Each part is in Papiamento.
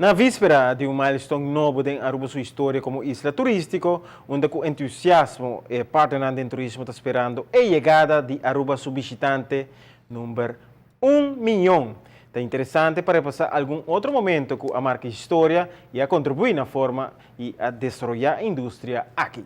Na vispera di un milestone nobo den Aruba su historia como isla turistico, unda cu entusiasmo e partnernan den turismo ta sperando e yegada di Aruba su bishitante number un miyon. Ta interesante pa repasa algun otro momento cu a marca historia y a contribui na forma y a desaroya e industria aki.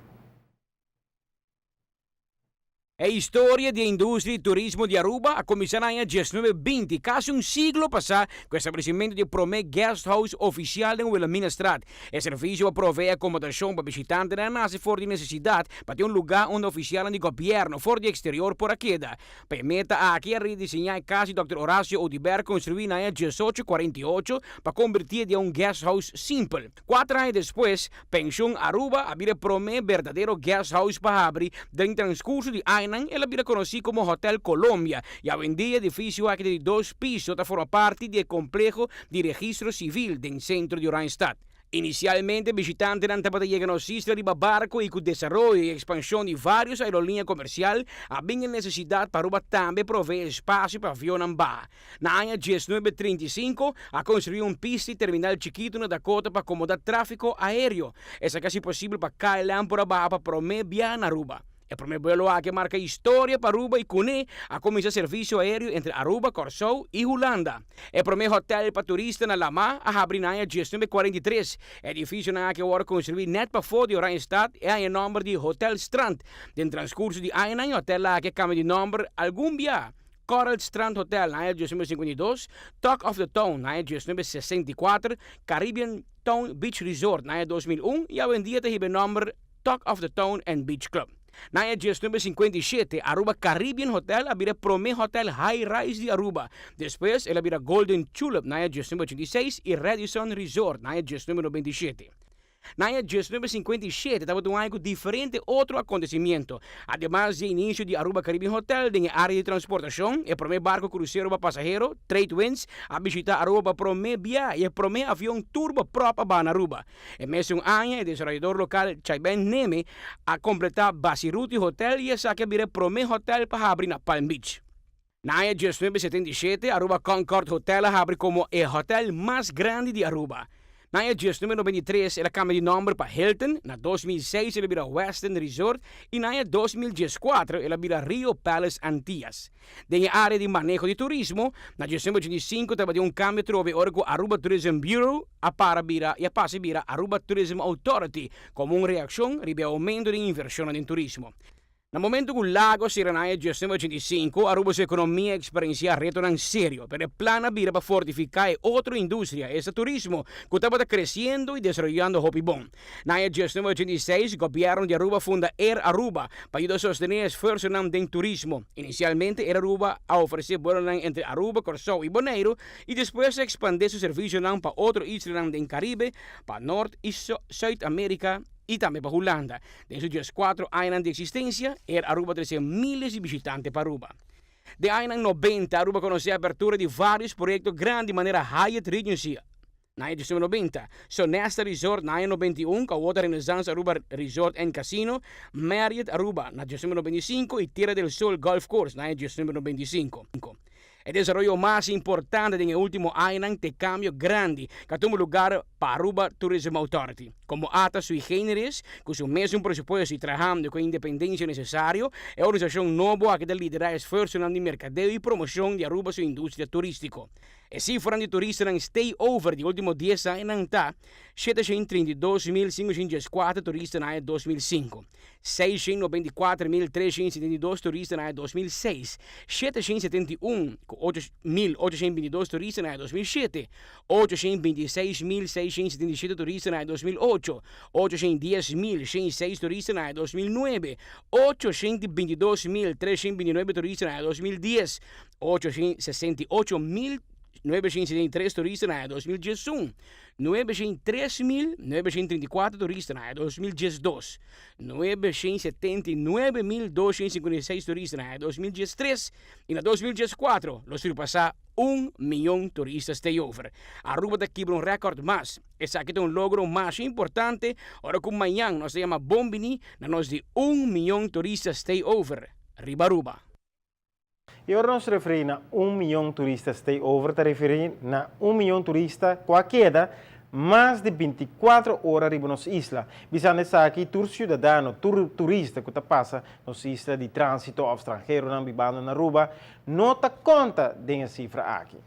E historia di e industria di turismo di Aruba a kuminsá na aña 1920, kasi un siglo pasá, ku establesimentu di e promé guest house ofisial den Wilhelminastraat. E servisio pa proveé akomodashon pa bishitantenan a nase for di nesesidat pa tin un lugá unda ofisialnan di gobièrnu for di eksterior por a keda. Pa e meta aki a rediseñá e kas di Dòkter Horacio Oduber konstruí na aña 1848 pa kombertié den un guest house simpel. Kuater aña despues, Pension Aruba a bira e promé berdadero guest house pa habri. Den transkurso di añanan el a bira konosí komo Hotel Colombia i awendia e edifisio aki di dos piso ta forma parti di e kompleho di Registro Sivil den sentro di Oranjestad. Inisialmente bishitantenan tabata yega nos isla riba barko i ku desaroyo i ekspanshon di vários aeroliña komersial a bin e nesesidat pa Aruba tambe proveé espasio pa avionnan baha. Na aña 1935, a konstruí un pista i terminal chikitu na Dakota pa akomodá tráfiko aéreo. Esaki a hasi posibel pa KLM por a baha pa promé biaha na Aruba. E promé buelo aki a marka historia pa Aruba i kuné a kuminsá servisio aéreo entre Aruba, Kòrsou i Hulanda. E promé hotèl pa turista na lamá a habri na aña 1943. E edifisionan aki a wòrdu konstruí nèt pafó di Oranjestad i a haña e nòmber di Hotel Strand. Den transkurso di añanan e hotèl aki a kambia di nòmber algun biaha. Coral Strand Hotel na aña 1952, Talk of the Town na aña 1964, Caribbean Town Beach Resort na aña 2001 y awendia ta hiba e nomber Talk of the Town and Beach Club. Na aña 1957 Aruba Caribbean Hotel a bira e prome hotel high-rise di Aruba. Despues el a bira Golden Tulip na aña 1986 y Radisson Resort na aña 1997. Na aña 1957 tabata un aña ku diferente otro akontesimiento. Ademas di e inisio di Aruba Caribbean Hotel den e área di transportashon, e promé barko krusero pa pasahero, Trade Winds, a bishitá Aruba pa promé bia i e promé avion turboprop a baha na Aruba. E mesun aña e desaroyador lokal Chaiben Neme a kompletá Basiruti Hotel i esaki a bira e promé hotel pa habri na Palm Beach. Na aña 1977 Aruba Concord Hotel a habri komo e hotel mas grandi di Aruba. Na aña 1993 el a kambia di nòmber pa Hilton, na 2006 el a bira Westin Resort i na aña 2014 el a bira Rio Palace Antillas. Den e área di maneho di turismo, na 1985 tabatin un kambio atrobe ora ku Aruba Tourism Bureau a para bira i a pasa bira Aruba Tourism Authority komo un reakshon riba e oumento den invershonnan den turismo. Na momento cu Lago sera na aña 1985, Aruba su economia a experiencia retonan serio, pero e plan a bira pa fortifica e otro industria, esta turismo, cu tabata creciendo y desaroyando hopi bon. Na aña 1986, gobierno di Aruba funda Air Aruba pa yuda sostene e esfuerzonan den turismo. Inicialmente Air Aruba a ofrece buelonan entre Aruba, Corsou y Boneiru y despues a expande su servicionan pa otro islanan den Caribe, pa Noord y Zuid America y tambe pa Hulanda. Den su 14 añanan di eksistensia, Air Aruba trese miles di bishitante pa Aruba. Den añanan 90, Aruba konosé apertura di vários proyekto grandi manera Hyatt Regency na aña 1990, Sonesta Resort na aña 91, ku awor ta Renaissance Aruba Resort and Casino, Marriott Aruba na 1995 i Tierra del Sol Golf Course na aña 1995. E desaroyo mas importante den e ultimo añanan ta e cambio grandi cu a tuma lugar pa Aruba Tourism Authority. Como ata sui generis, cu su mesun presupuesto y trahando cu e independencia necesario, e organisacion nobo aki ta lidera esfuerzonan di mercadeo y promocion di Aruba su industria turistico. E cifranan di turistanan stay-over di ultimo dies añanan ta, 732.514 turista na aña 2005, 694.372 turista na aña 2006, 771.822 turista na aña 2007, 826.677 turista na aña 2008, 810.106 turista na aña 2009, 822.329 turista na aña 2010, 868.973 turista na aña 2011, 903.934 turista na aña 2012, 979.256 turista na aña 2013 i na 2014 lo surpasá un miyon turista stayover. Aruba ta kibra un rèkòrt mas. Esaki ta un logro masha importante ora ku mañan nos ta yama bon biní na nos di un miyon turista stayover riba Aruba. I ora nos referí na un miyon turista stay over ta referí na un miyon turista ku a keda Mas di 24 ora riba nos isla. Bisando esaki, tur ciudadano, tur turista cu ta pasa nos isla di transito of stranheronan bibando na Aruba, no ta conta den e cifra aki.